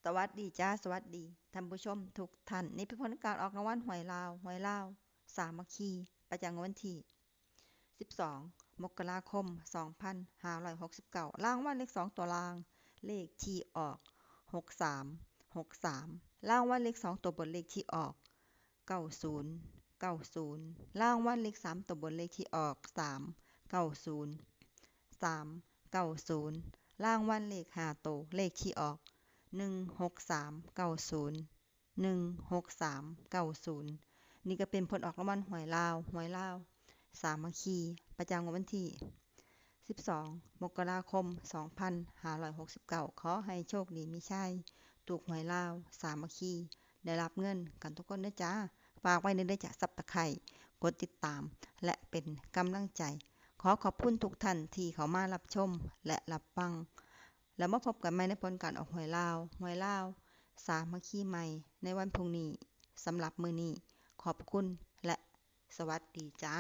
ສະຫວັດດີຈ້າ ສະຫວັດດີທ່ານຜູ້ຊົມທຸກທ່ານ. ນີ້ເປັນຜົນການອອກລາງວັນຫວຍລາວ, ຫວຍລາວສາມັກຄີ ປະຈຳງວດວັນທີສິບສອງ ມົກກະລາຄົມ ສອງພັນຫ້າຮ້ອຍຫົກສິບເກົ້າ. ລາງວັນເລກສອງຕົວລ່າງ ເລກທີ່ອອກ ຫົກສາມຫົກສາມ. ລາງວັນເລກສອງຕົວບົນ ເລກທີ່ອອກ ເກົ້າສູນເກົ້າສູນ. ລາງວັນເລກສາມຕົວບົນ ເລກທີ່ອອກ ສາມເກົ້າສູນ ສາມເກົ້າສູນ. ລາງວັນເລກຫ້າໂຕ ເລກທີ່ອອກ ໜຶ່ງຫົກສາມເກົ້າສູນ ໜຶ່ງຫົກສາມເກົ້າສູນ. ນີ້ກໍເປັນຜົນອອກລາງວັນຫວຍລາວ, ຫວຍລາວສາມັກຄີ ປະຈຳງວດວັນທີສິບສອງ ມົກກະລາຄົມ ສອງພັນຫ້າຮ້ອຍຫົກສິບເກົ້າ. ຂໍໃຫ້ໂຊກດີມີໄຊ, ຖືກຫວຍລາວສາມັກຄີ ໄດ້ຮັບເງິນກັນທຸກຄົນເດີຈ້າ. ຝາກໄວ້ເດີເດີຈ້າ Subscribe ກົດຕິດຕາມ ແລະ ເປັນກຳລັງໃຈ. ຂໍຂອບຄຸນທຸກທ່ານທີ່ເຂົ້າມາຮັບຊົມ ແລະ ຮັບຟັງ. ແລ້ວມາພົບກັນໃໝ່ໃນຜົນການອອກຫວຍລາວ, ຫວຍລາວສາມັກຄີໃໝ່ໃນວັນພຸ່ງນີ້. ສຳລັບມື້ນີ້ ຂອບຄຸນ ແລະ ສະຫວັດດີຈ້າ.